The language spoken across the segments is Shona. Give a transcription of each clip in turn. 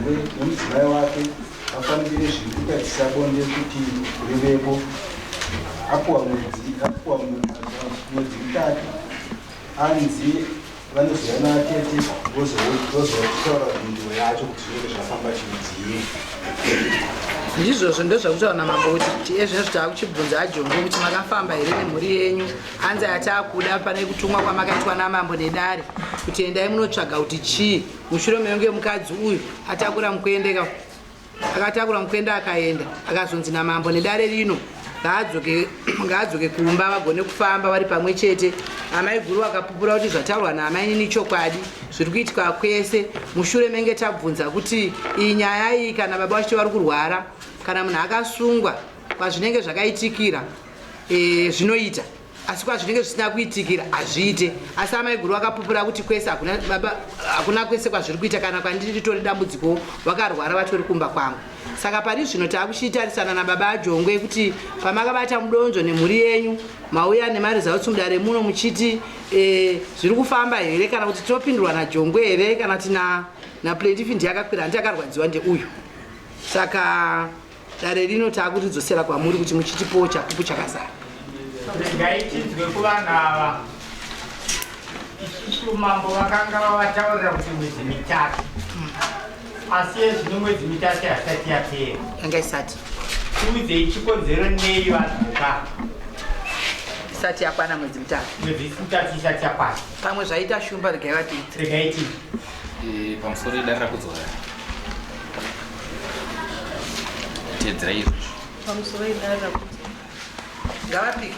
Jongwe nemudzimai wake vafambire zviri kutadzisa bonde kuti rivepo. Apuwa mwedzi apuwa mwedzi mitatu anzi vanozouya natete vozotaura mhinduro yacho kuti zvinenge zvafamba chiudzii. Ndizvozvo ndozvakutaura namambo kuti ezvinezvi taakuchibvunza ajongwe kuti makafamba here nemhuri yenyu hanzi ataakuda pane kutumwa kwamakaitwa namambo nedare kuti endai munotsvaga kuti chii mushure mekunge mukadzi uyu atakura mukwende akatakura mukwende akaenda akazonzi namambo nedare rino ngaadzoke ngaadzoke kumba vagone kufamba vari pamwe chete amaiguru vakapupura kuti zvataurwa naamainini chokwadi zviri kuitika kwese mushure menge tabvunza kuti iyi nyaya iyi kana baba vachiti vari kurwara kana munhu akasungwa kwazvinenge zvakaitikira e, zvinoita asi kwazvinenge zvisina kuitikira hazviite asi amaiguru vakapupura kuti kwese hakuna baba hakuna kwese kwazviri kuita kana kwandiri ritori dambudziko vakarwara vatori kumba kwangu saka pari zvino taakuchitarisana nababa ajongwe kuti pamakabata mudonzvo nemhuri yenyu mauya nemaresults mudare muno muchiti e, zviri kufamba here kana kuti topindurwa najongwe here kana kuti naplaintiff ndiye akakwira handi akarwadziwa ndeuyu saka Dare rino taakuridzosera kwamuri kuti muchitipowo chapupu chakazara. Regai tinzwe kuvanhu ava. Isusu mambo vakanga vavataurira kuti mwedzi mitatu. Asi yezvino mwedzi mitatu hasati yapera. Yanga isati. Tiudzei chikonzero nei vadzoka. Isati yakwana mwedzi mitatu. Mwedzi mitatu isati yakwana. Pamwe zvaita shumba regai vatiudze. Regai tinzwe. Eh, pamusoro idare rakudzora teedzera izvozvo pamusoro idare rakudzora ngavapike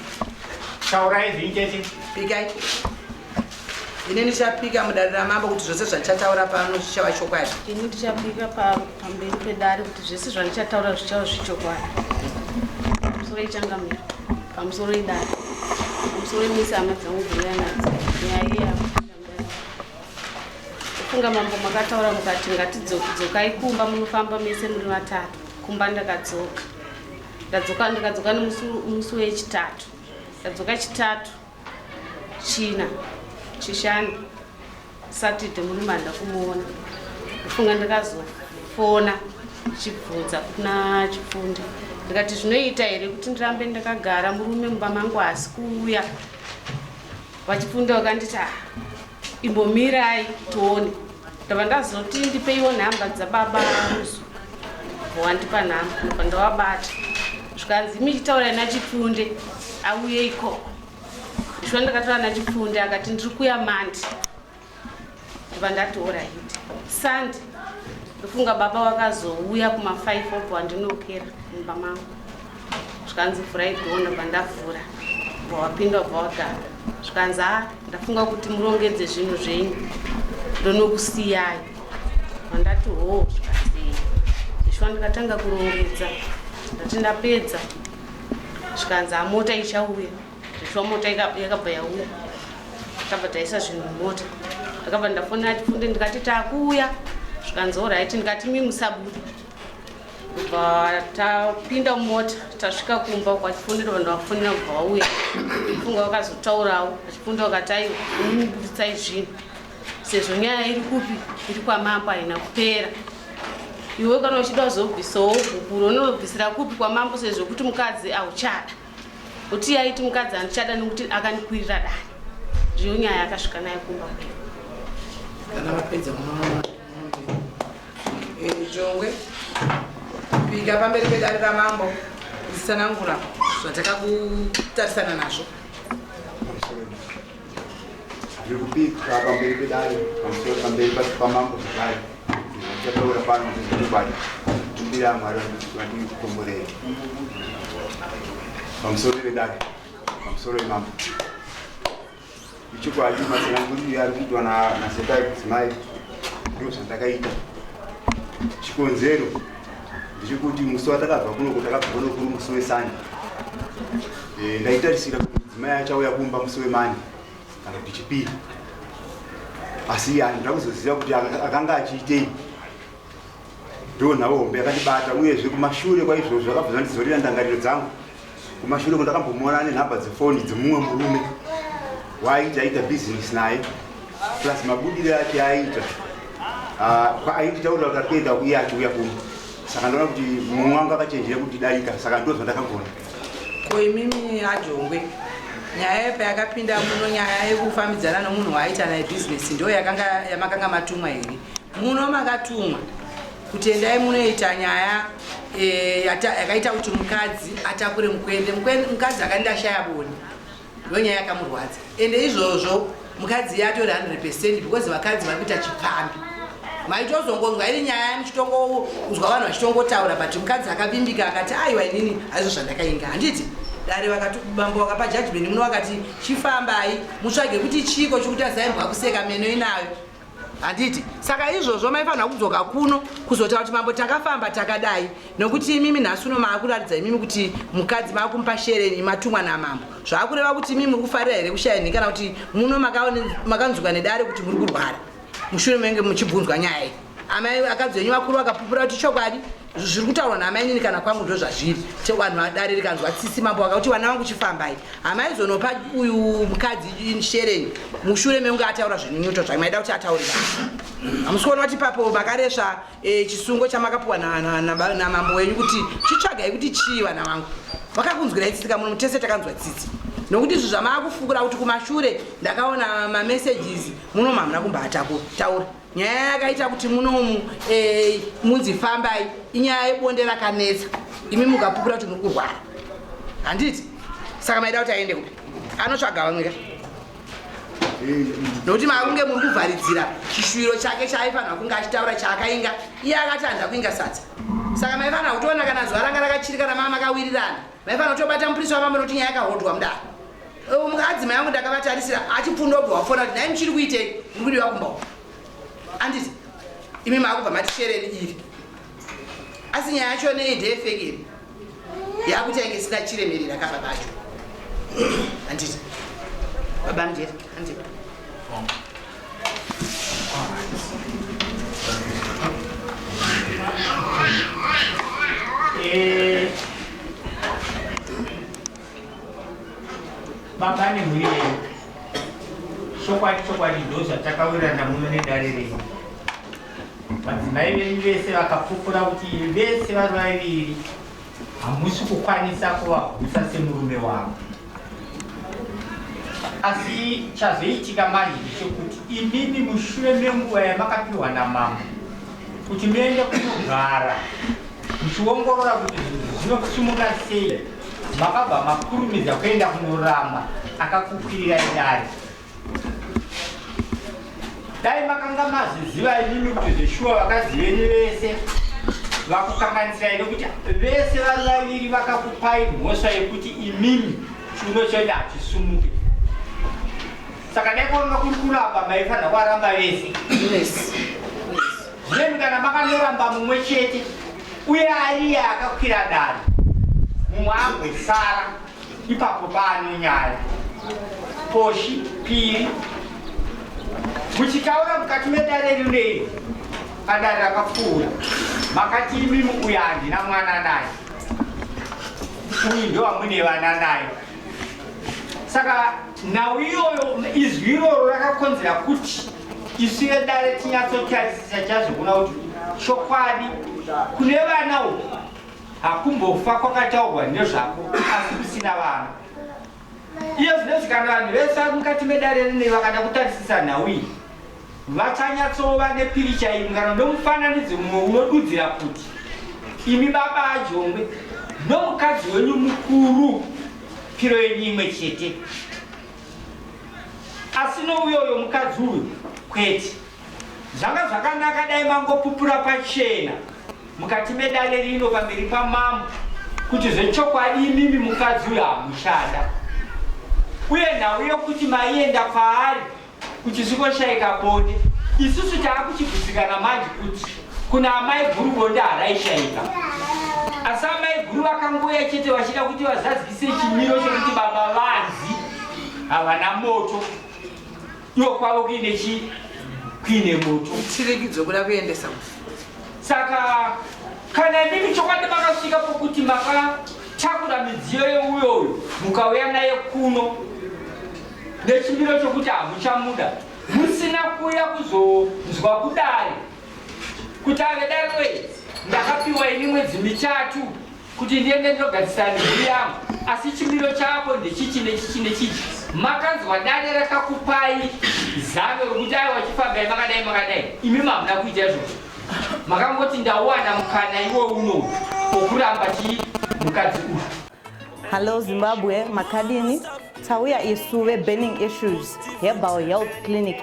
taurai zvinyu chete pikai ini ndichapika mudare ramambo kuti zvose zvandichataura pano zvichava chokwadi ini ndichapika pamberi pedare kuti zvese zvandichataura zvichava zvechokwadi pamusoro ichangamiro pamusoro idare pamusoro imisi hama dzangu dzouya nadzo nyaya iyavo Funga mambo makataura mukati ngatidzokai kumba munofamba mese muri vatatu. Kumba ndakadzoka. Ndadzoka ndikadzoka nemusi wechitatu. Ndadzoka chitatu china chishanu Saturday murume handa kumuona. Ndofunga ndakazofona ndichibvunza kuna Chipfunde ndikati zvinoita here kuti ndirambe ndakagara murume mumba mangu haasi kuuya. Vachipfunda vakanditi ah, imbomirai tione. Ndabva ndazoti ndipeiwo nhamba dzababa Muzuka. Wandipa nhamba ndobva ndavabata. Zvikanzi imi chitaurai naChipfunde auye ikoko. Ndishuwa ndakataura naChipfunde akati ndiri kuya mandi. Ndobva ndati oraiti. Sunday ndofunga baba wakazouya kuma 5 obva wandinokera mumba mangu. Zvikanzi vhurai door ndobva ndavhura. Bva wapinda bva wagara. Zvikanzi ha ndafunga kuti murongedze zvinhu zvenyu ndonokusiyai. Bva ndati hoo zvikanzi zvishuwa ndikatanga kurongedza. Ndati ndapedza zvikanzi ha mota ichauya. Zvishuwa mota yakabva yauya. Takabva taisa zvinhu mumota. Ndakabva ndafonera Chifunde ndikati takuuya. Zvikanzi oraiti ndikati mi musabude. Kubva tapinda mumota tasvika kumba kwaChifunde vanhu vafonera kubva vauya. Funga vakazotaurawo Chifunde vakati aiwa imimi buditsai zvinhu sezvo nyaya iri kupi iri kwamambo haina kupera. Iwe kana uchida kuzobvisawo gupuro unobvisira kupi kwamambo sezvo kuti mukadzi auchada. Kuti yaiti mukadzi handichada nekuti akandikwirira dare. Ndiyo nyaya yakasvika nayo kumba kwedu. Kana vapedza munoona. Eh, Jongwe, pika pamberi pedare ramambo uchitsanangura zvatakakutarisana nazvo. Ndiri kupika pamberi pedare pamusoro pamberi pamambo zvakare ndichataura pano ndezvechokwadi kumbira Mwari vandikomborere pamusoro pedare pamusoro pemambo ichokwadi matsananguriro ari kuitwa nasekai mudzimai ndo zvandakaita chikonzero ndechekuti musi watakabva kunoko takabva kuno kuri musi wesande eh, ndaitarisira kuti mudzimai achauya kumba musi wemande kana kuti chipiri asi handina kuzoziva kuti akanga achiitei ndo nhau hombe yakandibata uyezve kumashure kwaizvozvo zvakabva zvandidzorera ndangariro dzangu kumashure kundakambomuona ane nhamba dzefoni dzemumwe murume waaiti aita bhizinesi naye plus mabudiro ake aiita Ah, ainditaurira kuti ari kuenda uye achiuya kuno saka ndaona kuti mumwe wangu akachenjera kundidarika saka ndo zvandakagona ko imimi ajongwe nyaya payakapinda muno nyaya yekufambidzana nomunhu waaita naye bhizinesi ndo yakanga yamakanga matumwa here muno makatumwa kuti endai munoita nyaya eh, yakaita kuti mukadzi atakure mukwende mukadzi akandashaya boni ndonyaya yakamurwadza ende izvozvo mukadzi yatori 100 percent because vakadzi vari kuita chipfambi maitozongonzwa iri nyaya muchitongonzwa vanhu vachitongotaura but mukadzi akavimbika akati aiwa inini haizvo zvandakainga handiti dare vakati bambo vakapa judgment muno vakati chifambai mutsvage kuti chiiko chikuti azaimbwa kuseka meno inayo handiti saka izvozvo maifanira kudzoka kuno kuzotaura kuti mambo takafamba takadai nokuti imimi nhasi uno maakuratidza imimi kuti mukadzi maakumupa shereni matumwa namambo zvaakureva kuti imimi muri kufarira here kushaya nhi kana kuti muno makanzwika nedare kuti muri kurwara mushure menge muchibvunzwa nyaya iyi amai akadzi venyu vakuru vakapupura kuti chokwadi zviri kutaurwa naamainini kana kwangu ndo zvazviri vanhu dare rikanzwa tsitsi mambo vakakuti vana vangu chifambai hamaizonopa uyu mukadzi shereni mushure mekunge ataura zvinyunyuto zvake maida kuti ataure hamusi kuona kuti ipapo makaresva e, chisungo chamakapiwa namambo wenyu kuti chitsvagai kuti chii vana vangu vakakunzwirai tsitsi kamuno mutese takanzwa tsitsi nokuti izvi zvamaakufukura kuti kumashure ndakaona mamessages muno mamuna kumbaataura nyaya yakaita kuti munomu eh, munzi fambai inyaya yebonde rakanetsa imi mukapupura kuti muri kurwara handiti saka maida kuti aende kupi anotsvaga vamwe ka nokuti makunge muri kuvharidzira chishuviro chake chaaifanira kunge achitaura chaakainga iye akati handa kuinga sadza saka maifanira kutoona kana zuva ranga rakachiri kana maa makawirirana maifanira kutobata mupurisa wamambo nokuti nyaya yakahodwa mudaro adzimai angu ndakavatarisira achipfunda obva wafona kuti nhai muchiri kuitei muri kudiwa kumba uku anditi imi maakubva mati shereni iri asi nyaya yacho nei ndeyefekeri yakuti yange isina chiremerera kaba kacho anditi baba mjeri anditi Eh, Baba nemhuri yenyu, chokwadi chokwadi ndo zvatakawirirana muno nedare renyu. Madzimai venyu vese vakapupura kuti vese vari vaviri hamusi kukwanisa kuvagutsa semurume wavo. Asi chazoitika manje ndechekuti imimi mushure menguva yamakapiwa namambo kuti muende kunogara muchiongorora kuti zvinhu zvinosimuka sei makabva makurumidza kuenda kunoramba akakukwirirai dare dai makanga mazviziva imimi kuti zveshuwa vakadzi venyu vese vakukanganisirai nekuti vese vari vaviri vakakupai mhosva yekuti imimi chiuno chedu hachisumuke saka dai kwanga kuri kuramba maifanira kuvaramba vese yes. Zvino kana makanoramba mumwe chete uye ariye akakwira dare mumwe agosara ipapo paane nyaya poshi piri muchitaura mukati medare rino iri padare rakapfuura makati imimi uyo handina mwana naye uyu ndowamune vana naye saka nhau iyoyo izwi iroro rakakonzera kuti isu vedare tinyatsotarisisa chazoona kuti chokwadi kune vana uku hakumbofa kwakataurwa nezvako asi kusina vana iye zvinezvi kana vanhu vese vari mukati medare rine vakada kutarisisa nhau iyi vachanyatsova nepiricha imwe kana nomufananidzo mumwe unodudzira kuti imi baba ajongwe nomukadzi wenyu mukuru piro yenyu imwe chete asi nouyoyo mukadzi uyu kwete zvanga zvakanaka dai mangopupura pachena mukati medare rino pamberi pamambo kuti zvechokwadi imimi mukadzi uyu hamuchada uye nhau yokuti maienda kwaari kuti zvikoshaika bonde isusu taakuchigutsikana manje kuti kuna amai guru bonde haraishaika asi amai guru vakangouya chete vachida kuti vazadzikise chimiro chekuti baba vanzi havana moto iwo kwavo kuine chi kuine moto tirikidzo kuda kuendesa saka kana imimi chokwadi makasvika pokuti makatakura midziyo yeuyoyo mukauya naye kuno nechimiro chokuti hamuchamuda musina kuuya kuzonzwa kudare. Kuti ave dare ndakapiwa ini mwedzi mitatu kuti ndiende ndinogadzisa mhuri yangu, asi chimiro chako ndechichi nechichi nechichi. Makanzwa dare rakakupai zano rokuti aiwa chifambai makadai makadai, imi mamuna kuita izvozvo. Makangoti ndawana mukana iwo uno wokuramba chii mukadzi uyu. Hello Zimbabwe, makadini? Tauya isu veBurning Issues Herbal Health Clinic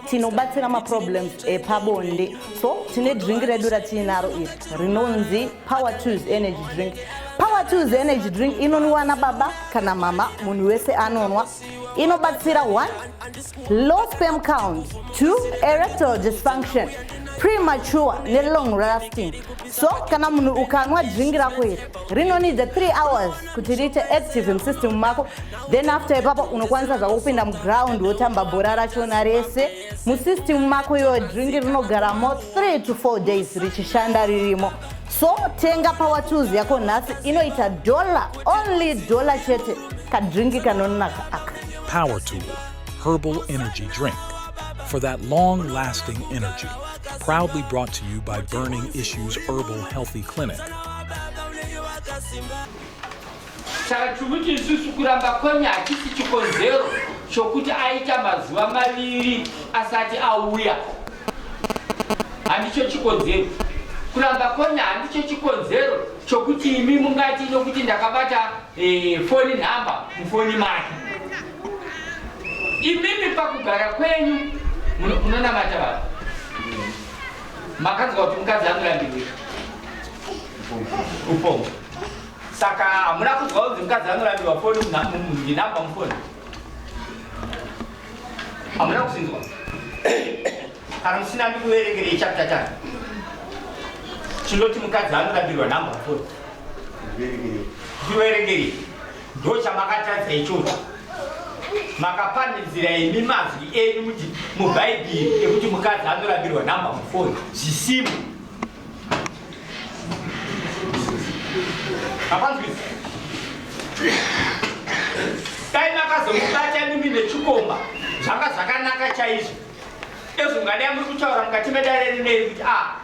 tinobatsira maproblems epabonde. So tine drink redu ratiinaro iri rinonzi Power Tools Energy Drink. Power Tools Energy Drink inonwiwa nababa kana mama, munhu wese anonwa. Inobatsira 1 low sperm count, 2 erectile dysfunction, premature nelong lasting. So kana munhu ukanwa drink rako iri rinonidza 3 hours kuti riite active musystem mako, then after ipapo unokwanisa zvako kupinda muground wotamba bhora rachona rese musystem mako. Iyoyo drink rinogaramo 3 to 4 days richishanda ririmo. So tenga Power Tools yako nhasi, inoita dollar, only dollar chete. Kadrinki kanonaka aka. Power Tool Herbal Energy Drink for that long lasting energy. Proudly brought to you by Burning Issues Herbal Healthy Clinic. Saka tiri kuti isusu kuramba kwenyu hachisi chikonzero chokuti aita mazuva maviri asati auya, handicho chikonzero. Kuramba kwenyu handicho chikonzero chokuti imi mungati nokuti ndakabata foni nhamba mufoni make. Imimi pakugara kwenyu munonamata vanhu, makanzwa kuti mukadzi anorambirwei upombo. Saka hamuna kunzwa kunzi mukadzi anorambirwa foni ndinhamba mufoni? Hamuna kuzinzwa? Kana musina, ndikuverengerei chapter chani chinoti mukadzi anorambirwa nhamba mufoni. Ndiverengerei. Ndo chamakatadza ichocho. Makapanidzira imi mazwi enyu muti mubhaibheri ekuti mukadzi anorambirwa nhamba mufoni zvisimo. Mapanzwisi? Dai makazomubata mimi nechikomba zvanga zvakanaka chaizvo. Ezvo ngadai muri kutaura mukati medare rineri kuti a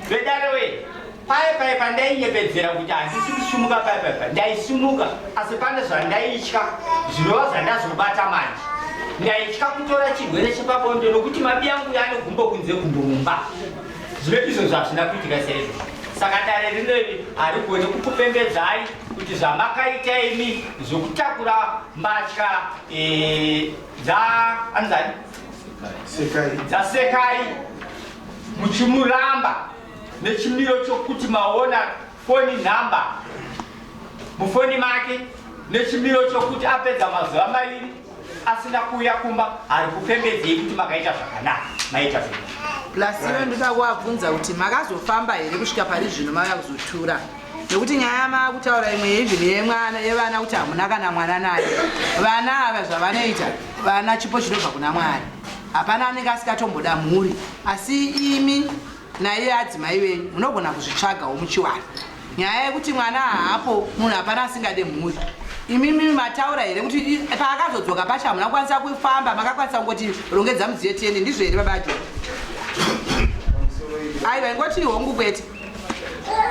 vedare we, paye paye pandainyepedzera kuti handisi kusumuka, paye paye pa ndaisumuka, asi pane zvandaitya zvinova zvandazobata manje. Ndaitya kutora chirwere chepabonde nokuti mabi angu ane gumbo kunze, gumbo mumba. Zvino izvo zvazvina kuitika saizvo. Saka dare rineri harigoni kukupembedzai kuti zvamakaita imi zvokutakura mbatya dza anzani dzaSekai muchimuramba nechimiro chokuti maona foni nhamba mufoni make, nechimiro chokuti apedza mazuva maviri asina kuuya kumba, hari kupembedzei kuti makaita zvakanaka, maita zvakanaka. Plus iwe ndoda kuvabvunza kuti makazofamba here kusvika pari zvino mauya kuzotura, nekuti nyaya yamakutaura imwe even yemwana, yevana, kuti hamuna kana mwana naye. Vana ava zvavanoita, vana chipo chinobva kuna Mwari. Hapana anenge asikatomboda mhuri, asi imi naiye adzimai venyu munogona kuzvitsvagawo muchiwana. Nyaya yekuti mwana haapo, munhu hapana asingade mhuri. Imimi mataura here kuti paakazodzoka pacho hamuna kukwanisa kufamba, makakwanisa kungoti rongedza mudziyo tiende? Ndizvo here, baba Ajo? Aiwa, ingoti hongu kwete.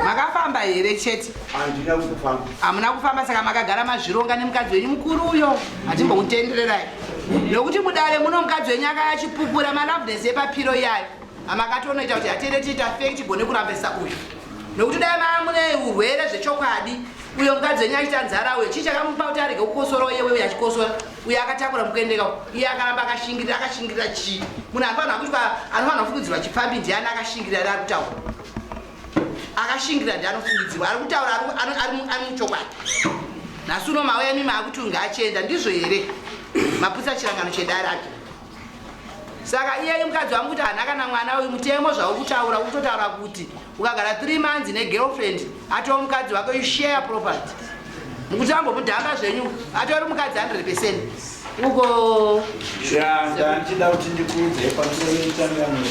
Makafamba here chete? Handina kuzofamba. Hamuna kufamba. Saka makagara mazvironga nemukadzi wenyu mukuru uyo. Hatimbokutendererai nokuti mudare muno mukadzi wenyu akayachipupura maloveness epapiro iyayo amakatonoita kuti hatende tiita fake tigone kurambisa uyu, nokuti dai maa mune urwere zvechokwadi, uyo mukadzi wenyu achiita nzara uyo, chii chakamupa kuti arege kukosora uye uyo achikosora, uyo akatakura mukuendeka, iye akaramba akashingirira, akashingirira chii? Munhu anofanira kuitwa, anofanira kufungidzirwa chipfambi ndiani? Akashingirira ari kutaura, akashingirira ndi anofungidzirwa ari kutaura ari muchokwadi. Nhasi uno mauya imi maakuti unge achienda, ndizvo here? Maputsa chirangano chedare ake. Saka iyeyu mukadzi wangu kuti haana kana mwana uyu, mutemo zvauri kutaura, ukutotaura kuti ukagara 3 months negirlfriend atova mukadzi wako, you share property. Mukuti ambomudhamba zvenyu, atori mukadzi 100% uko. Ya, ndandichida kuti ndikuudze pamusoro yechangamiro.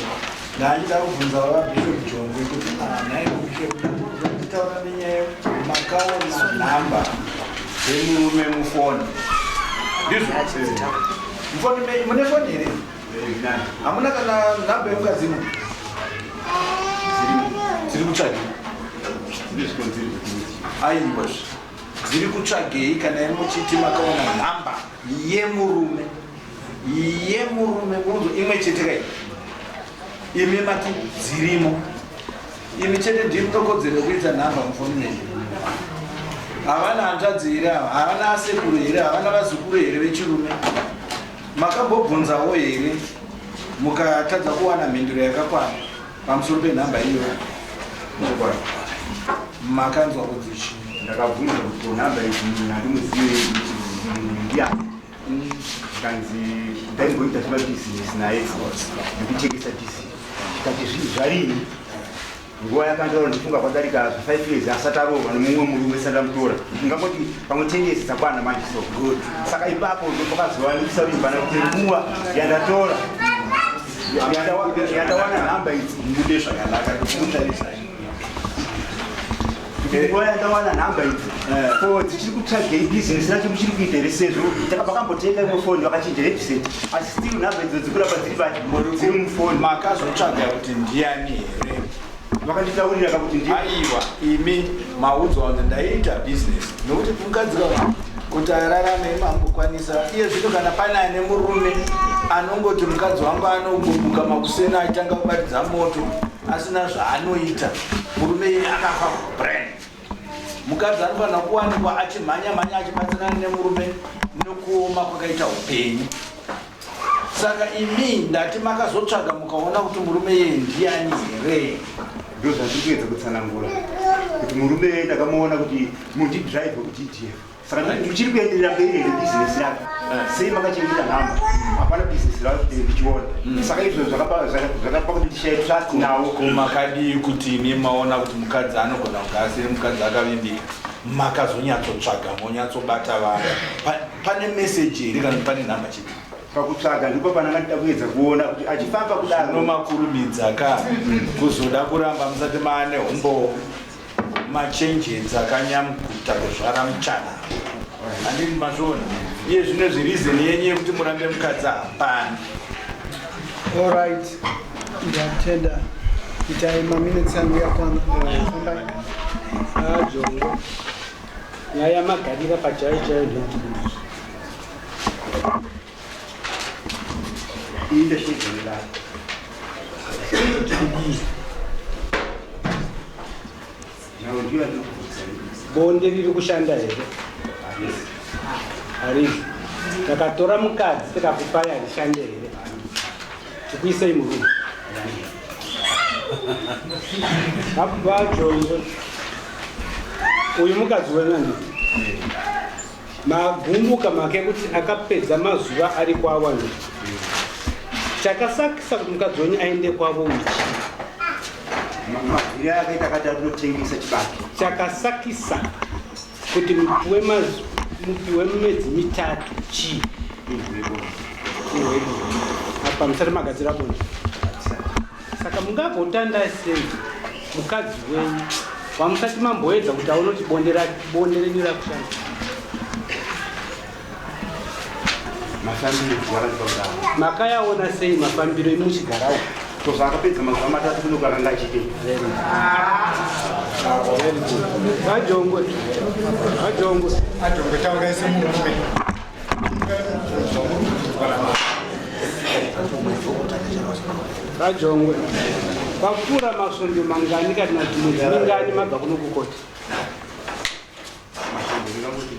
Ndandichida kubvunza vaBishop Jongwe kuti nhai Bishop, nditaura nenyaya yekuti makaona nhamba dzemurume mufoni, ndizvo? Mufoni menyu mune foni here? Hamuna kana nhamba yemukadzimo? Dziri kutsvagei? Dzine zvikonzero zvekuti. Aiwa zve. Dziri kutsvagei kana imi muchiti makaona nhamba yemurume yemurume munzwa imwe chete kai imi mati dzirimo imi chete ndimi munokodzero yekuita nhamba mufoni menyu havana hanzvadzi here ava havana asekuru here havana vazukuru here vechirume makambobvunzawo here mukatadza kuwana mhinduro yakakwana pamusoro penhamba iyoyo makanzwa kunzi chii Ndakabvunza kuti ko nhamba idzi munhu handimuzive munhu ndiani. Zvikanzi ndaimboita zvemabhizinesi naye nekutengesa diesel. Ndikati zvarini? Nguva yakandiora ndifunga kwadarika zva 5 years asati aroorwa nemumwe murume sati ndamutora. Ndingangoti pamwe 10 years dzakwana manje so. Good. Saka ipapo ndopakazova nekusavimbana kuti nguva yandatora yandawana nhamba idzi mude zvakanaka ndikutarisai nguva yandawana nhamba idzi ko dzichiri kutsvagei bhizinesi racho muchiri kuita here sezvo vakambotenga imwe foni vakachinja headset asi still nhamba idzo dzikuramba dziri pa dziri mufoni makazotsvaga kuti ndiani here vakanditaurira kakuti ndi aiwa imi maudzwa kunzi ndaiita bhizinesi nokuti mukadzi ka kuti ararame mangokwanisa iye zvino kana pane ane murume anongoti mukadzi wangu anongomuka makuseni achitanga kubatidza moto asina zvaanoita murume iye akafa brain mukadzi anofanira kuwanikwa achimhanya mhanya achibatsirana nemurume nekuoma kwakaita upenyu saka imi ndati makazotsvaga mukaona kuti murume iye ndiani here ndo zvandiri kuedza kutsanangura kuti murume ndakamuona kuti mundidrive kuDDF saka ndati muchiri kuenderera mberi here bhizinesi rake sei makachengeta nhamba hapana bhizinesi rake kuti ndichiona saka izvo zvakapa kuti ndishaye trust nawo ko makadii kuti imi maona kuti mukadzi anogona kunge asiri mukadzi akavimbika makazonyatsotsvaga monyatsobata vanhu pane meseji here kana kuti pane nhamba chete pakutsvaga ndipo pananga ndida kuedza kuona kuti achifamba kudaro zvinomakurumidza ka kuzoda kuramba musati maane humbowo machenjedza akanyamukuta kuzvara muchana handiti mazviona iye zvino zvireason yenyu yekuti murambe mukadzi hapana Alright, ndatenda. Itai maminitsi angu yakwana. Fambai. Ajongo. Nyaya yamagarira pachaiyo chaiyo ndekuti kudii? Ini ndashedzera Kuti kudii? nawo ndiyo andiri kubvunza Bonde riri kushanda here? Harisi. Takatora mukadzi tikakupai harishande here? Tikuisei murume. Vajongo. Uyu mukadzi wenyu handiti? Magumbuka make kuti akapedza mazuva ari kwavo handiti? Chakasakisa kuti mukadzi wenyu aende kwavo uchi. Mabviri akaita akati arinotengesa chibage Chakasakisa kuti mupiwe mupiwe mwedzi mitatu chii? Apa musati magadzira bonde. Saka mungagotanda sei mukadzi wenyu wamusati mamboedza kuti aone kuti bonde bonde renyu rakushanda? Mafambiro zvakaipa kudaro. Makayaona sei mafambiro imi muchigarawo? Ko zvaakapedza mazuva matatu kuno kakanga achiitei? Very good. Vajongwe. Vajongwe. Ajongwe taurai semurume. Vajongwe. Papfuura masvondo mangani kana kuti mwedzi mingani mabva kuno kukoti? Masvondo ndingangoti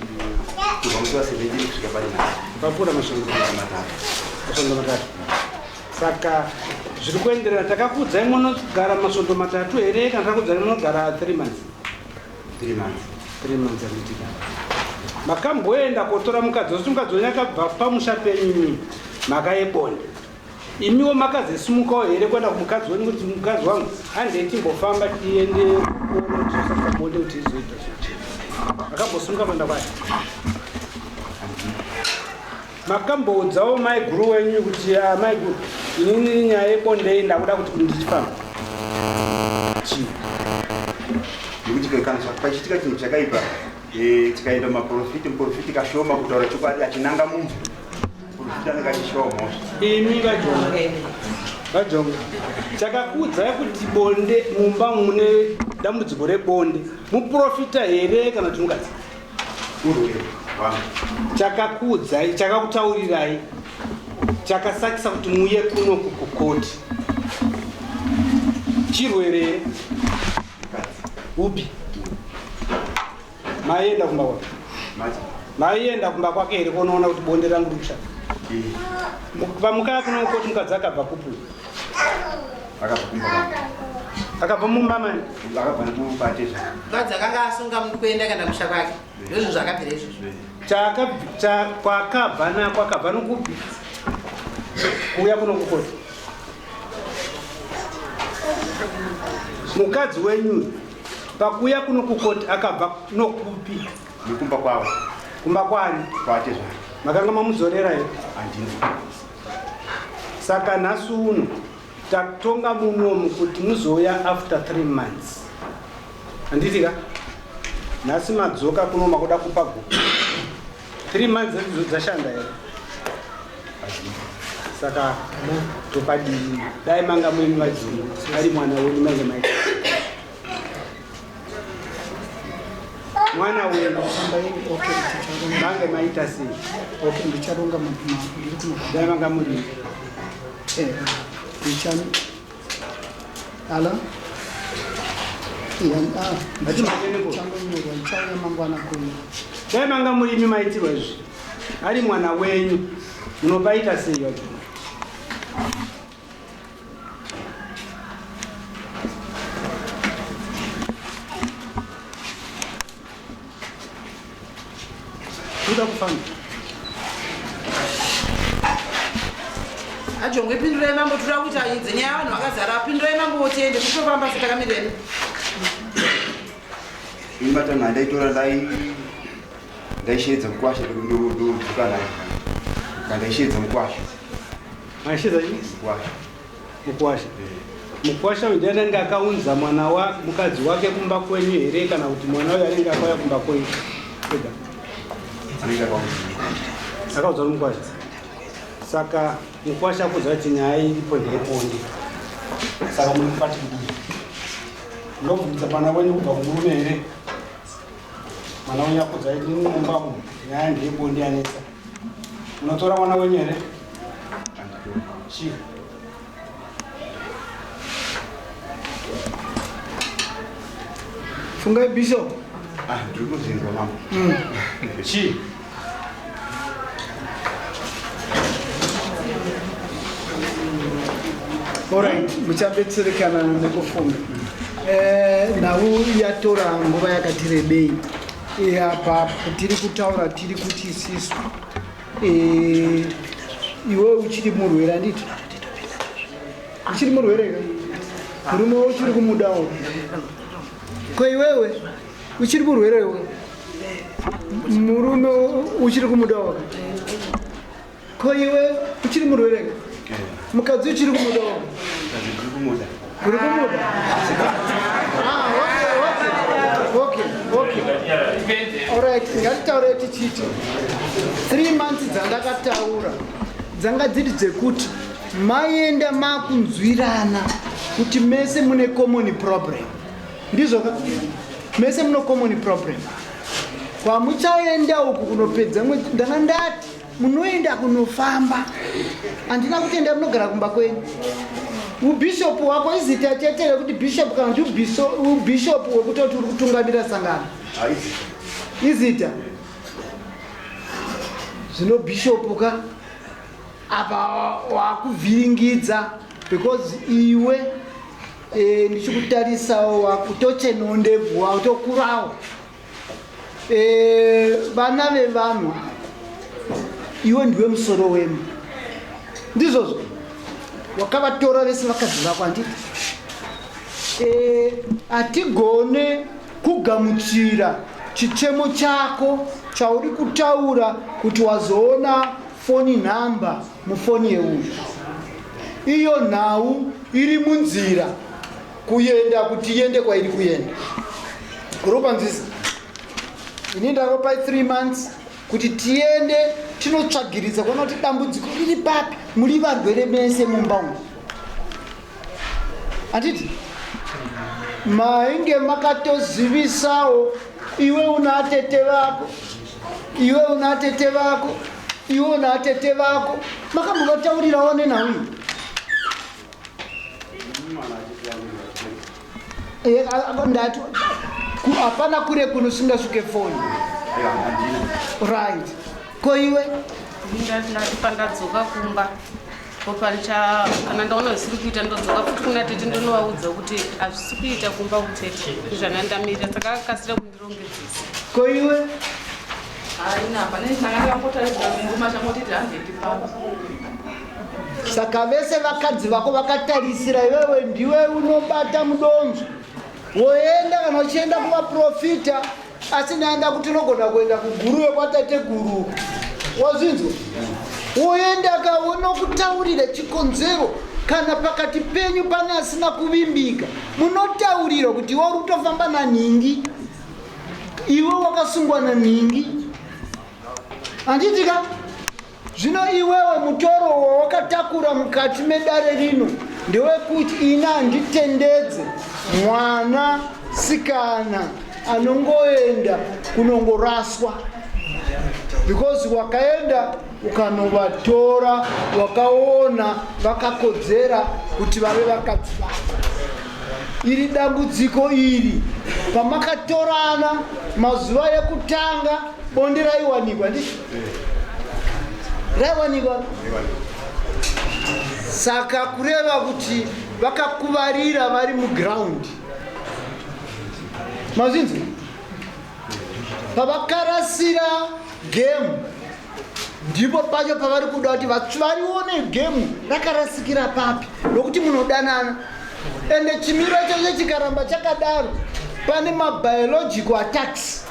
kubva musi wa 17 kusvika pari nhasi. Papfuura masvondo matatu. Masvondo matatu. Saka zviri kuenderana takakuudzai munogara masvondo matatu here kana takakuudzai munogara 3 months? 3 months. 3 months handiti. Makamboenda kotora mukadzi wose mukadzi wenyu akabva pamusha penyu imimi mhaka yebonde. Imiwo makazosimukawo here kuenda kumukadzi wenyu kuti mukadzi wangu handei timbofamba tiende kuona kuti zvosaka bonde kuti izoita zvochii. Makambosimuka kuenda kwayo? Makamboudzawo maiguru wenyu kuti ah, maiguru inini nyaya yebonde iyi ndakuda kuti ndichifamba. Chii? Nekuti kana pachiitika chinhu chakaipa tikaenda mumaprofiti muprofiti kashoma kutaura chokwadi achinanga munhu muprofiti anenge achishawa mhosva. Imi vajongwe. VaJongo, chakakuudzai kuti bonde mumba mune dambudziko rebonde muprofita here kana kuti mukadzi? Urwere hwangu. Chakakuudzai, chakakutaurirai, chakasakisa kuti muuye kuno kukoti chirwere here? Upi? Maienda kumba kwake? Maienda kumba kwake here kunoona kuti bonde rangu riri kushata? Pamukaya kuno koti mukadzi akabva kupi? Akabva kumba kwake. Akabva mumba mani? Akabva nekubate zva. Mukadzi akanga asunga kuenda kana musha kwake. Ndozvo zvakabvira izvozvo. Chaka cha kwakabva nako akabva nokupi? Kuuya kuno kukoti. Mukadzi wenyu pakuuya kuno kukoti akabva nokupi? Nekumba kwavo. Kumba kwani? Kwatezvara. Makanga mamudzorera here? Handina. Saka nhasi uno tatonga munomu kuti muzouya after 3 months. Handiti ka? Nhasi madzoka kuno makuda kupa guku. 3 months dzedu dzashanda here? Saka topadii? Dai manga muini vadzimu ari mwana wenyu mainge maita. Mwana wenyu mange maita sei? Okay, ndicharonga ndiri kuno. Dai manga muri. Eh, ndicha Alo? Iya, ah, ndichangonyorwa, ndichauya mangwana kuno. Dai manga murimi maitirwa izvi. Ari mwana wenyu munopaita sei vacho? Kuda kufamba. Ajongwe pindurai mambo toda kuita idzi nyaya vanhu vakazara pindurai mambo tiende kutofamba setakamireni. Ini matanho andaitora ndai ndaisheedza mukwasha ndodzoka naye. Kana ndaisheedza mukwasha. Maisheedza chii? Mukwasha. Mukwasha. Mukwasha uyu ndiye anenge akaunza mwana wa mukadzi wake kumba kwenyu here kana kuti mwana uyu anenge akauya kumba kwenyu? Ega. Anenge akaunza. Akaunza mukwasha. Saka mukwasha akuziva kuti nyaya iripo ndeyebonde. Saka muri kupati kudii? Ndobvunza mwana wenyu kubva kumurume here? Mwana wenyu akudza kuti mumba umu nyaya ndeyebonde yanetsa. Munotora mwana wenyu here? Chii? Fungai Bishop. Ah, ndiri kuzvinzwa mambo. Chii? Alright, muchabetserekana nekufunga. Eh, nhau yatora nguva yakati rebei. Eh, apa tiri kutaura tiri kuti isisu eh, iwe uchiri murwere handiti? Uchiri murwere ka? Murume wako uchiri kumudawo. Ko iwewe uchiri murwere iwe? Murume uchiri kumudawo ka? Ko iwe uchiri murwere ka? Mukadzi uchiri kumudawo? Ndiri kumuda. Uri kumuda? Ah, okay, okay, okay. Alright, ngatitaure tichiti 3 months dzandakataura dzanga dziri dzekuti maenda makunzwirana kuti mese mune common problem. Ndizvo ka? Mese mune common problem. Kwamuchaenda uku kunopedza mwedzi ndanga ndati munoenda kunofamba. Handina kutenda munogara kumba kwenyu. Ubhishopu wako izita chete rekuti bishop kana kuti ubhishopu wekutoti uri kutungamira sangano. Izita. Zvino bhishopu ka apa wakuvhiringidza because iwe eh, ndichikutarisawo wakutochenawo ndebvu wakutokurawo. Eh, vana vevanhu ava iwe ndiwe musoro wema. Ndizvozvo wakavatora vese vakadzi vako handiti? Eh, hatigone kugamuchira chichemo chako chauri kutaura kuti wazoona foni nhamba mufoni yeuyu. Iyo nhau iri munzira kuenda kuti iende kwairi kuenda. Unopanzisa? Ini ndakapai 3 months kuti tiende tinotsvagiridza kuona kuti dambudziko riri papi, muri varwere mese mumba umu. Handiti mainge makatozivisawo iwe una tete vako, iwe una tete vako, iwe una tete vako, makambovataurirawo nenhau iyi? Eh, ndati hapana kure kunosingasvike foni. Right, ko iwe? Ndati pandadzoka kumba popanicha kana ndaona zvisiri kuita, ndodzoka futi kuna tete, ndonovaudza kuti hazvisi kuita kumba kutete zvana ndamirira, saka akakasira kundirongedzesa. Ko iwe? Haina, pane ndanga ndakambotarisira murume achangotiti handei tifamba. Saka vese vakadzi vako vakatarisira iwewe, ndiwe unobata mudonzvo, woenda kana uchienda kuvaprofita. Asi ndaenda kuti unogona kuenda kuguruve kwatateguru, wazvinzwa? Woenda ka, unokutaurira chikonzero. Kana pakati penyu pane asina kuvimbika, munotaurira kuti iwe uri kutofamba nanhingi, iwe wakasungwa nanhingi, handiti ka? Zvino iwewe, mutoro wawakatakura mukati medare rino ndewekuti ini handitendedze mwana sikana anongoenda kunongoraswa, because wakaenda ukanovatora, wakaona vakakodzera kuti vave vakadzi vako. Iri dambudziko iri, pamakatorana mazuva ekutanga, bonde raiwanikwa, ndi raiwanikwa. Saka kureva kuti vakakuvarira vari muground, mazvinzwa? Pavakarasira game, ndipo pacho pavari kuda kuti varione game rakarasikira papi, nokuti munodanana. Ende chimiro chacho chikaramba chakadaro, pane mabiological attacks,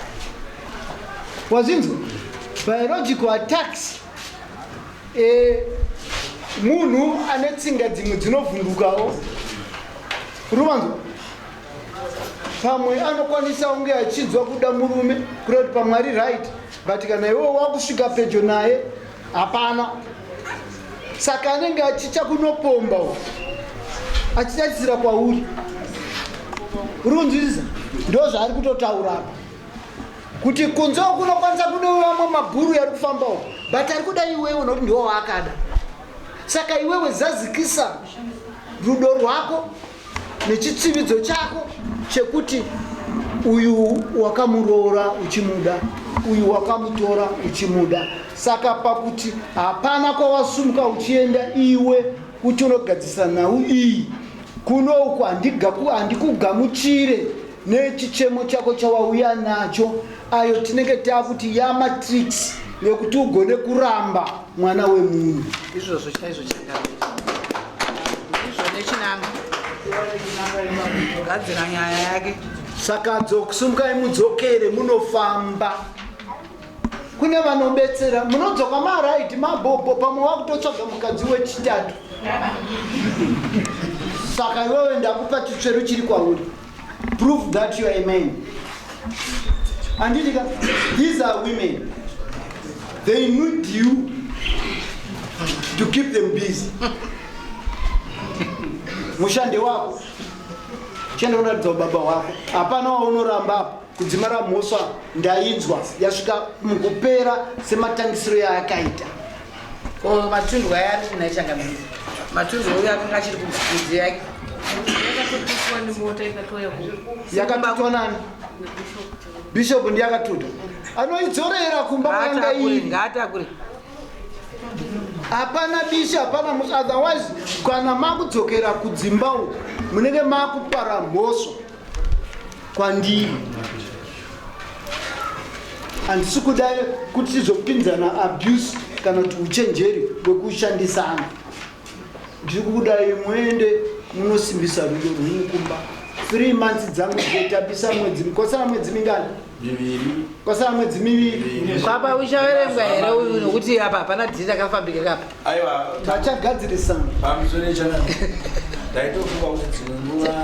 wazvinzwa? Biological attacks, munhu ane tsinga dzimwe dzinovhundukawo, ruvanzwa? Pamwe anokwanisa kunge achinzwa kuda murume, kureva kuti pamwe ari right, but kana iwe wakusvika pedyo naye, hapana. Saka anenge achicha kunopomba uku, achichachisira kwauri. Uri kunzwisisa? Ndo zvaari kutotaura apa, kuti kunze uku kunokwanisa kune vamwe mabhuru ari kufamba uku, but ari kuda iwewe nokuti ndiwo waakada. Saka iwewe zazikisa rudo rwako nechitsividzo chako chekuti uyu wakamuroora uchimuda, uyu wakamutora uchimuda. Saka pakuti hapana kwawasumuka uchienda iwe kuti unogadzisa nhau iyi kuno uku, handikugamuchire nechichemo chako chawauya nacho. Ayo tinenge taakuti yamatricks yekuti ugone kuramba mwana wemunhu. Izvozvo chaizvo, changamire, izvo nechinanga gadzira nyaya yake. Saka sumukai mudzokere munofamba kune vanobetsera. Munodzoka maright, mabhobho, pamwe wakutotsvaga mukadzi wechitatu. Saka iwewe ndakupa chitsveru chiri kwauri. Prove that you are a man, handiti ka? These are women, they need you to keep them busy. Mushande wako, chienda unoratidza baba wako, hapana waunoramba apo. Kudzimara mhosva ndainzwa yasvika mukupera sematangisiro yaakaita. Ko matundu aya ari kuna changamire? Matundu uyu akanga achiri kubvudzi yake. Yakatopuswa nemota ikatouya. Yakatutwa nani? Bishop ndiye akatuta, anoidzorera kumba kwayanga iri. Ngaatakure. Hapana bisha, hapana mhosva. Otherwise kana makudzokera kudzimba uku, munenge makupara mhosva kwandiri. Handisi kuda kuti tizopinzana abuse kana kuti uchenjeri hwekushandisana. Ndiri kukudai muende munosimbisa rudo rwenyu kumba. 3 months dzangu dzitapisa mwedzi, kwasara mwedzi mingani? Miviri. Kwasara mwedzi 2. Papa, uchaverengwa here uyu? Nokuti apa hapana dhiri rakafambika kapa. Aiwa. Vachagadzirisana. Pamusoro echanana. Ndaitofunga kuti dzimwe nguva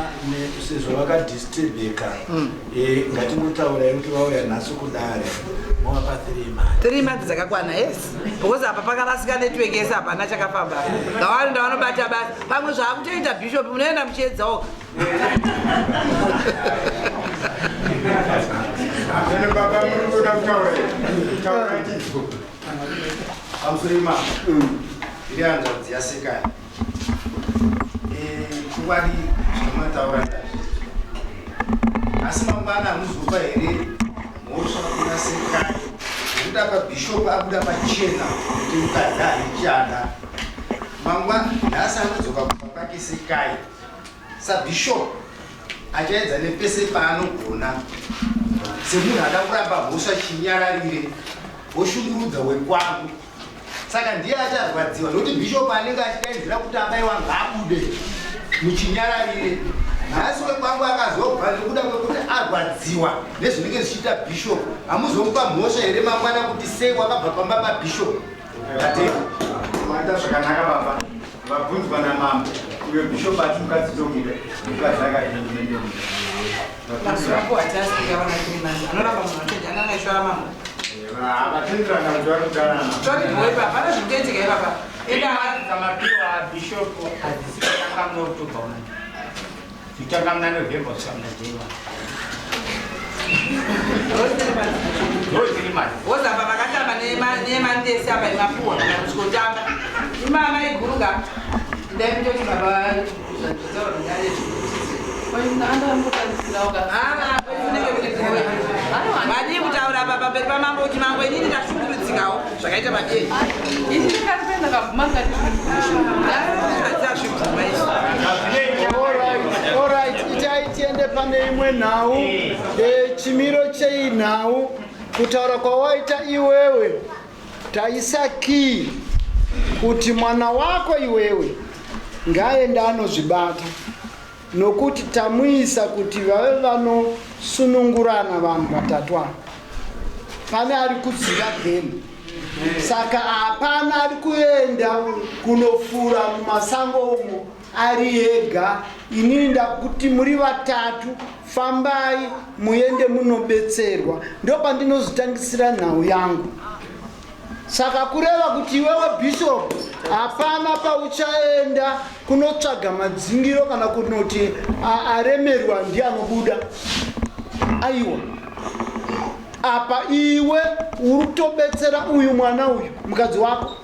sezvo vakadisturbeka eh, ngatingotaurai kuti vauya nhasi kudare movapa 3 months. 3 months dzakakwana, yes, because apa pakarasika network yese, hapana chakafamba. Ngavanoenda vanobata basa. Pamwe zvaakutoita bishop, munoenda muchiedzawo. Ene baba, muri kuda kutaura taura tinzwo. Pamusoro imambo, iri hanzvadzi yaSekai. Chokwadi zvamataura ndazvizwa, asi mangwana hamuzopa here mhosva kuna Sekai, nekuti apa bhishopu abuda pachena kuti mukadzi haichada? Mangwana nhasi anodzoka kumba kwake Sekai, sabhishopu achaedza nepese paanogona semunhu ada kuramba mhosva chinyararire, voshungurudza wekwangu. Saka ndiye acharwadziwa nokuti bhishopu anenge achidaidzira kuti abaiwa ngaabude muchinyararire. Nhasi wekwangu akazobva nekuda kwekuti arwadziwa nezvinenge zvichiita bhishopu. Hamuzomupa mhosva here mangwana kuti sei wakabva pamba pabhishopu? Ndatenda. Maita zvakanaka baba. Vabvunzwa namambo. Uyo bishop ati mukadzi ndomuda. Mukadzi akati ndomuda. Masuku atasvika vana 3 months anoramba munhu achoja ananga ishwara mambo. Vatenderana kuti vari kudanana. Tori boy, hapana zvikutoitika ipapa. Enda. Dzamapiwa bishop hadzisi kutanga muna October uno, kutanga muna November kusvika muna January. Ndo 3 months. Wozamba makatamba nemandesi apa emapuwa kana kusvikotamba imama iguruka. Ndaitoti baba zvataura ndare. Vadii kutaura apa pamberi pamambo kuti mambo, inini ndashungurudzikawo zvakaita madei? Ini ndikati ndakabvuma ndikati Adzazvibvuma izvi. Alright, itai tiende pane imwe nhau. Chimiro chei nhau kutaura kwawaita iwewe, taisa kii kuti mwana wako iwewe ngaende anozvibata, nokuti tamuisa kuti vave vanosunungurana vanhu vatatu ava. Pane ari kuziva game, saka hapana ari kuenda kunofura mumasango umo ari ega. Inini ndakuti muri vatatu, fambai muende munobetserwa. Ndo pandinozotangisira nhau yangu. Saka kureva kuti iwewe bishop hapana pauchaenda kunotsvaga madzingiro kana kunoti aremerwa ndiye anobuda. Aiwa, apa iwe uri kutobetsera uyu mwana uyu, mukadzi wako.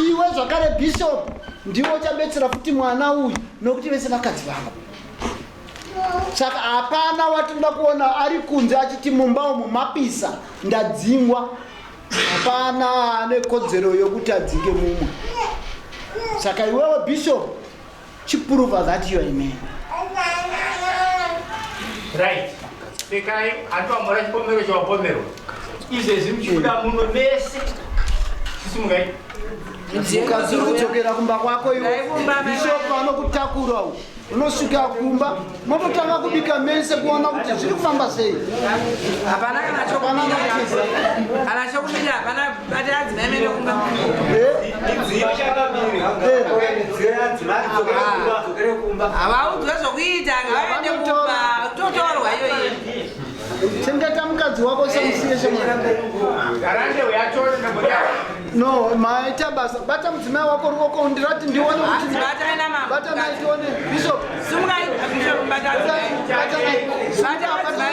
Iwe zvakare bishop ndiwe uchabetsera futi mwana uyu, nokuti vese vakadzi vako. Saka hapana watinoda kuona ari kunze achiti mumba umu mapisa, ndadzingwa. Hapana ane kodzero yokuti adzinge mumwe. Saka iwewe bishop, chiprova that you are a man. Right, Sekai, andiwamora chipomero chawapomerwa izvezvi muchibuda muno mese, chisimukai. Mukadzi uri kudzokera kumba kwako iwe, bishop anokutakura. U unosvika kumba mototanga kubika mese kuona kuti zviri kufamba sei. Hapana kana chokumira, kana chokumira hapana. Bata adzimai mene kumba. Midziyo chakamira. Havaudzwe zvokuita, ngavaende kumba totorwa iyoyi. Chengeta mukadzi wako samusiye shamwari. Garande uyatore nemhuri yako. No, maita basa. Bata mudzimai wako ruoko, ndirati ndione kuti Batai namambo. Bata mai tione, bishop. Simukai bishop, bata adzimai. Batanai. Bata adzimai.